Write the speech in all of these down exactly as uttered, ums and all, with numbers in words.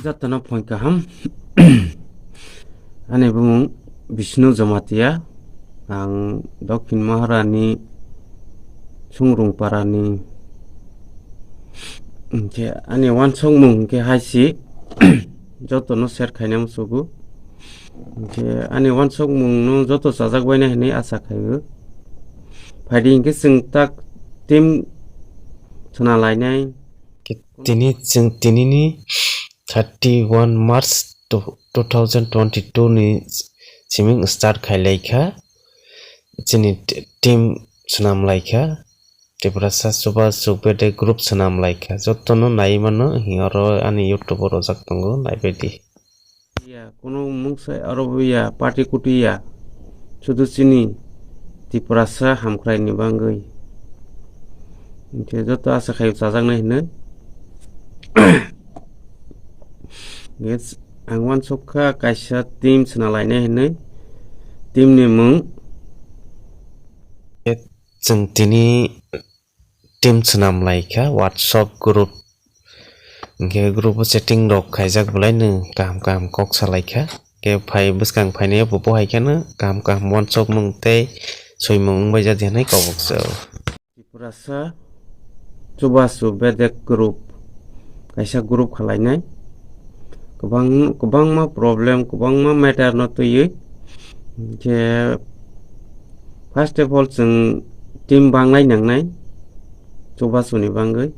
Jotono phone kaham. Ani bumung Bishnu Jamatia. Ang Dokhin Maharani Sungrung Parani. Hingke ani wansokmung hingke hai si. Jotono share khaina musugo. Hingke ani wansokmung no joto chajak baina hinui asa khaio. Phaidi hingke chwng tak team chwna lainai. Tini chwng tinini thirty one March two thousand twenty two ni siming start khai lai kha. Chini t-, team swnam lai kha. Tiprasa Chubachu Bedek group swnam lai kha. Jotono nai mano, hi oro ani YouTube o rojak tongo, naibaidi. Ya, kono mungsa aro bo ya, party kutu ya. Sudu chini Tiprasa hamkrai ni bangwi. Hingke joto asa khai chajaknai hinui. Yes, ang wansuk kha kaisa team swnam lainai hinui. Team ni mung. Chwng tini team swnam lai kha WhatsApp group. Hingke group o chatting rok khaijak belai no kaham kaham kok salai kha. Hingke phai bwskang phainai bo bo hai kheno kaham kaham wansokmung tei soimung wngbai jadi hinui kok bokso. Tiprasa Chubachu Bedek group kaisa group khalainai. Kwbang, kwbangma problem, kwbangma matter no twiwi. Hingke first of all chwng team banglai nangnai Chubachu ni bangwi.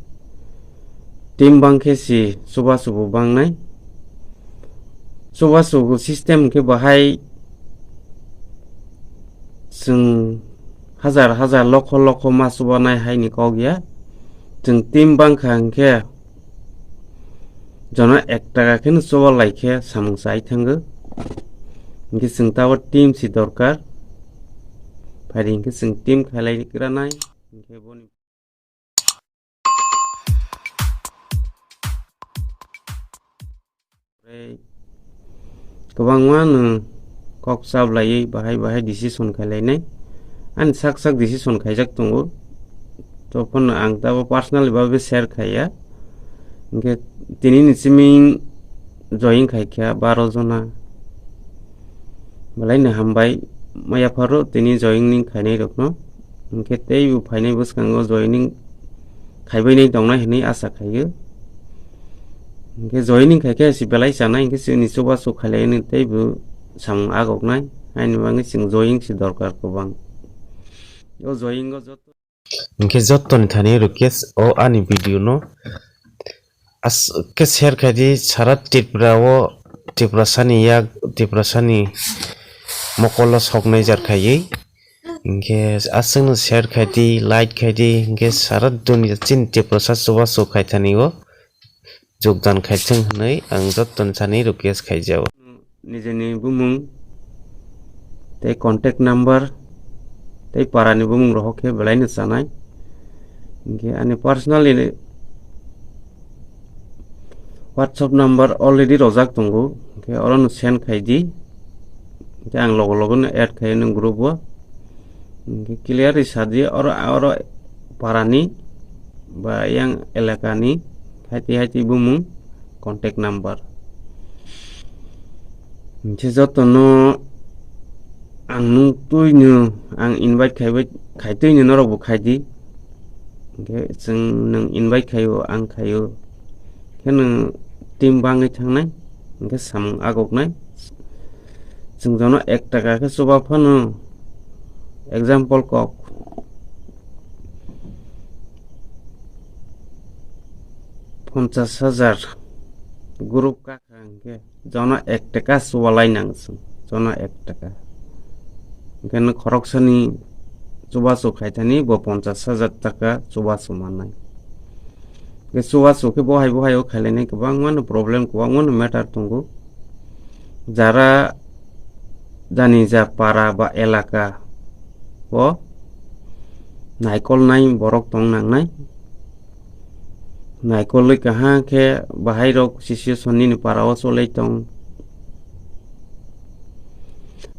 Team bang khe si Chubachu bo bangnai. Chubachu bo system khe bahai chwng hajar hajar lokho lokho ma chubanai hai ni kok ya. Chwng team bang kha hingkhe jono ek taka kheno chuba lai khe samung chai thango. Hingkhe chwng tabok team si dorkar. Phaidi hingkhe chwng team khailai granai. Hingkhe boni Tei kwbangma nwng kok chablaiwi bahai bahai decision khailainai. Ani sak sak decision khaijak tongo. Tophano ang tabo personally babe share khaiya. Hingkhe tini ni siming join khaikha baro jona. Belai no hambai maya pharo tini joining khainai rokno. Hingkhe teibo phainai bwskango joining khaibainai tongnai hinui asa khaio. Hingkhe joining khaikhe si belai chanai, hingkhe chini chubachu khailainai teibo samung agoknai. Haini bagwi chwng joining si dorkar kwbang. O joining o joto Hingkhe jottoni thani request o ani video no as-, khe share khai di, sara Tripura o, Tiprasani yak, Tiprasani mokolo soknai jar khaiwi. Hingkhe aswkno share khai di, like khai di, hingkhe sara dunia chini Tiprasa chubachu khai thani o jogdan khai thung hinui ang jottoni thani request khai jao. Nijini bumung tei contact number tei parani bumung rok khe belai no chanai. Hingkhe ani personally WhatsApp number already rojak tongo, hingkhe oro no send khai di. Hingkhe ang logo logo no add khai nw group o. Hingkhe clear ri sa di, oro, oro parani ba yang elakani haiti haiti bumung contact number. Hingkhe jotono ang nung twi no ang invite khaibai, khai twi no norok bo khai di. Hingkhe chwng nwng invite khaio, ang khaio. Khe nwng team bangwi thangnai, hingkhe samung agoknai. Chwng jono ek taka khe chuba phano, example kok, ponchas hajar group kakha hingkhe jono ek taka chuba lai nang chwng, jono ek taka. Hingkhe nwng khoroksani chubachu khaithani bo ponchas hajar taka chubachu mannai. Hingkhe chubachu khe bohai bohai o khailainai kwbangmano problem, kwbangmano matter tongo. Jara jani ja para ba elaka o naikolnai borok tong nangnai. Naikolwi kaham khe bahairok situation nini para o cholwi tong.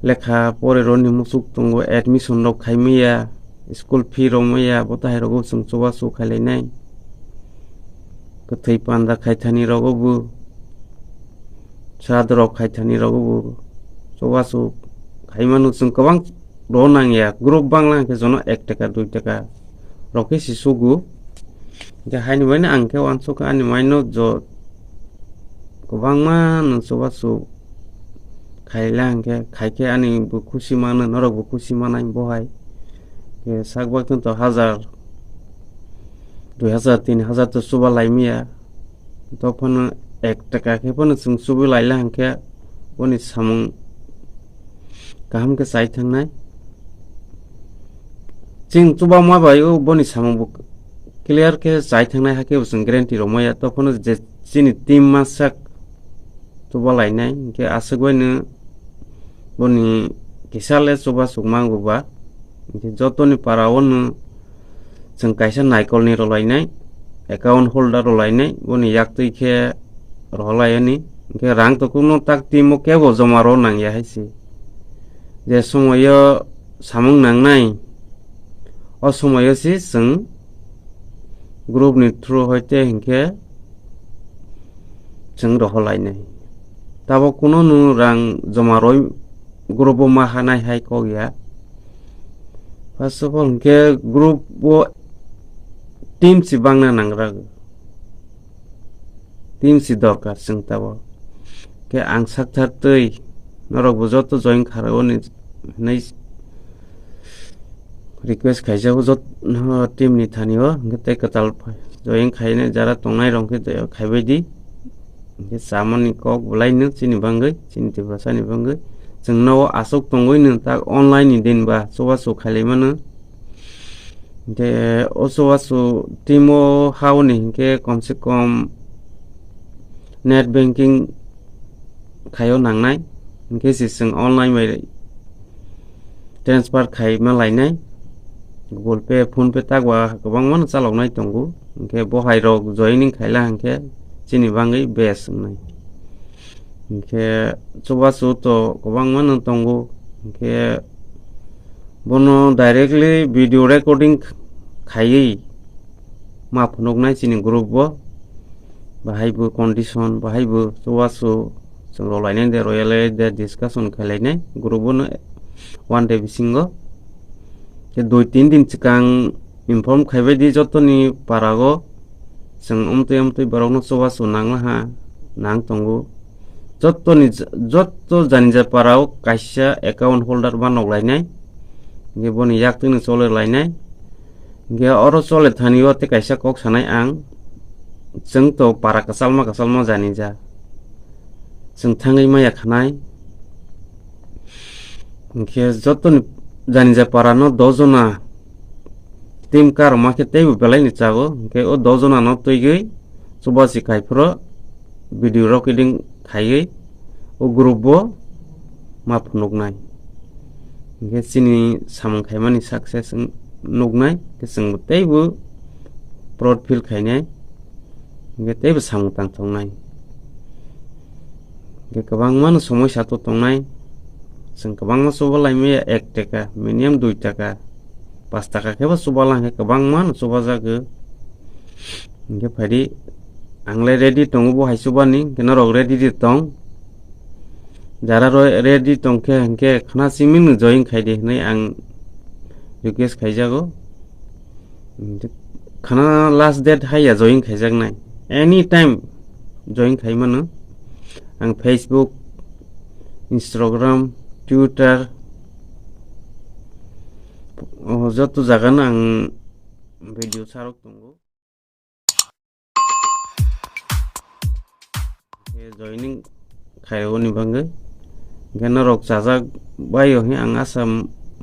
Lekha pore roni muchuk tongo, admission rok khai maya, school fee rok maya, bo tahai rogo chwng chubachu khailainai. Kwthwi panda khaithani rogo bo Sradorok khaithani rogo bo chubachu khaimano chwng kwbang rw nangya, group bangla hwnkhe jono ek taka dui taka rok khe se sugo. Hwnkhe haini baino ang khe uansukha ani maino jo kwbangma no chubachu khaila hwnkhe, khaikhe ani bo khusi mano, norok bo khusi manai bo hai. Hwnkhe sak bai to hajar, dui hajar, tin hajar to chuba lai maya. Tei phano ek taka khe phano chwng chubi laila hwnkhe boni samung kaham khe chai thangnai. Chwng chuba ma bai o boni samung bo clear khe chai thangnai hakhe bo chwng guarantee rw maya. Tei phano je chini team masak chuba lainai hwnkhe aswk baino boni kisa le chuba chukma wngbo ba. Hwnkhe jotoni para o no chwng kaisa naikolni rwlainai, account holder rwlainai, boni yaktwi khe rwlaiyani. Hwnkhe rang to kuno tak team o kebo joma rw nangya hai se. Je somoyo samung nangnai, o somoyo se chwng group ni through hoite hwnkhe chwng rohorlainai. Tabok kuno no rang joma rwi group o ma hanai hai kok ya. First of all, hwnkhe group o team si bangna nangra. Team si dorkar chwng tabok. Khe ang sakthar twi norok bo joto join kharao ni hinwi request khaijak o joto team ni thani o, hwnkhe tei kwtal join khainai jara tongnai rok khe khaibai di. Hwnkhe chamani kok belai no chini bagwi, chini Tiprasa ni bagwi. Chwng no o aswk tongwi no tak online ni din ba chubachu khailai mano. Hwnkhe o chubachu team o ha o ni hwnkhe kom se kom net banking khaio nangnai, hwnkhe se chwng online bai transfer khai ma lainai. Google Pay, PhonePe tak ba kwbangma no chaloknai tongo, hwnkhe bo hai rok joining khaila hwnkhe chini bagwi best wngnai. Hwnkhe chubachu to kwbangma no tongo, hwnkhe bono directly video recording khaiwi ma phunuknai chini group o. Bahai bo condition, bahai bo chubachu chwng rwlainai de, royal de discussion khailainai group o no one day bisingo. Khe dui tin din swkang inform khaibai di jotoni para o, chwng amtwi amtwi borok no chubachu nangla ha, nang tongo. Jotoni, jotto janija para o kaisa account holder ma nok lainai, hwnkhe boni yaktwi no chole lainai. Hwnkhe oro chole thani o tei kaisa kok sanai ang, chwng to para kwchalma kwchalma janija, chwng thangwi maya khanai. Hwnkhe jotoni janija para no dos jona team karokma khe teibo belai ni chago, hwnkhe o dos jona no twigwi chubachu khai phuru video recording khaiwi o group o ma phunuknai. Hwnkhe chini samung khaimani success wng-, nuknai, hwnkhe chwng teibo proud feel khainai, hwnkhe teibo samung tang thoknai. Hwnkhe kwbangma no somoi sato tongnai, chwng kwbangma chuba lai maya ek taka, minimum dui taka, pas taka khe bo chuba lang khe kwbangma no chuba jago. Hwnkhe phaidi, ang le ready tongo bo hai chubani, hwnkhe norok ready de tong. Jara rw ready tong khe, hwnkhe khna simi no join khai di hwnwi ang request khaijago. Khna last date hai ya join khaijaknai. Anytime join khai mano. Ang Facebook, Instagram, Twitter, o joto jaga no ang video sarok tongo. Joining khairokni bagwi. Hwnkhe norok chajak baio hwnwi ang asa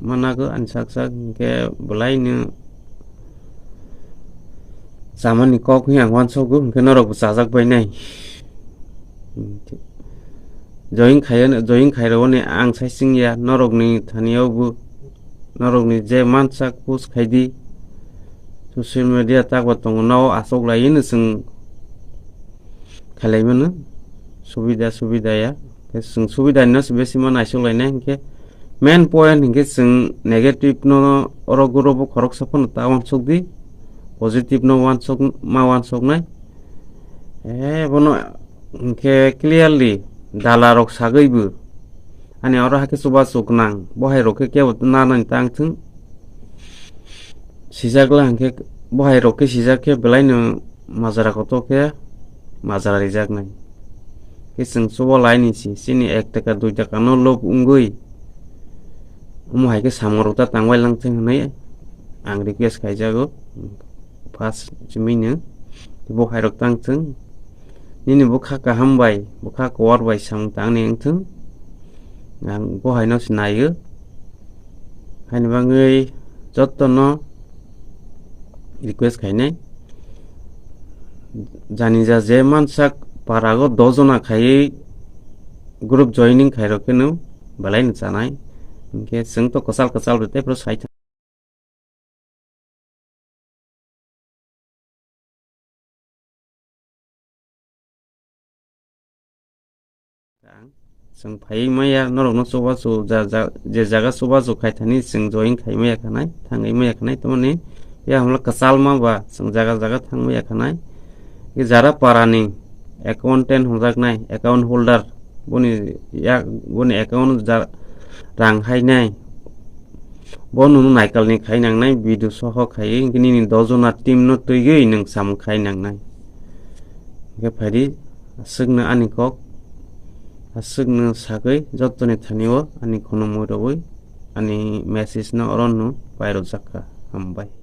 manago, ani sak sak hwnkhe bwlaino chamani kok hwnwi ang uansogo, hwnkhe norokbo chajak bainai. Join khaio, join khairokni ang sai chwngya, norokni thaniyobo, norokni je mansak post khaidi, social media takbo tongo, no aswk laiwi no chwng khalai mano, subida, subida ya. Khe chwng subida no besi ma naisuk lainai, hwnkhe main point hwnkhe chwng negative no oro guro bo khoroksa phano ta uansuk di, positive no uansuk ma uansuknai. Eh, bono hwnkhe clearly Dala rok sagwi bo. Ani oro hakhe chubachu gwnang. Bo hai rok khe kebo nanani tang thung. Sijak la hwnkhe bo hai rok khe sijak khe belai no majra kotor khe majra rijak nai. Khe chwng chuba lai ni si, chini ek taka dui taka no lob wngwi. Omo hai khe samung rok ta tangbai lang thung hwnwi ang request khaijago. First chumui no bo hai rok tang thung. Nini bwkha kaham bai, bwkha kuwar bai samung tangni wngthung. Ang bo haino se naio. Haini bagwi jotono request khainai. Jani ja je mansak parago dojona khaiwi group joining khairok kheno belai no chanai. Hinkhe chwng to kwchal kwchal rw tei phuru sai thang. Chwng phaiwi maya norokno chubachu ja-, ja-, je jaga chubachu khai thani chwng join khai maya khanai, thangwi maya khanai, tamoni ya hamla kwchalma ba chwng jaga jaga thang maya khanai. Jara parani accountant hwnjaknai, account holder, boni yak, boni account ja-, rang hainai. Bo nwng naikalni khai nangnai, video soho khai, hinkhe nini dojona team no twiwi nwng samung khai nangnai. Hinkhe phaidi, aswkno ani kok, aswkno sagwi, jotoni thani o ani khwnumwi rwui, ani message no oro no pairwkjak kha. Hambai.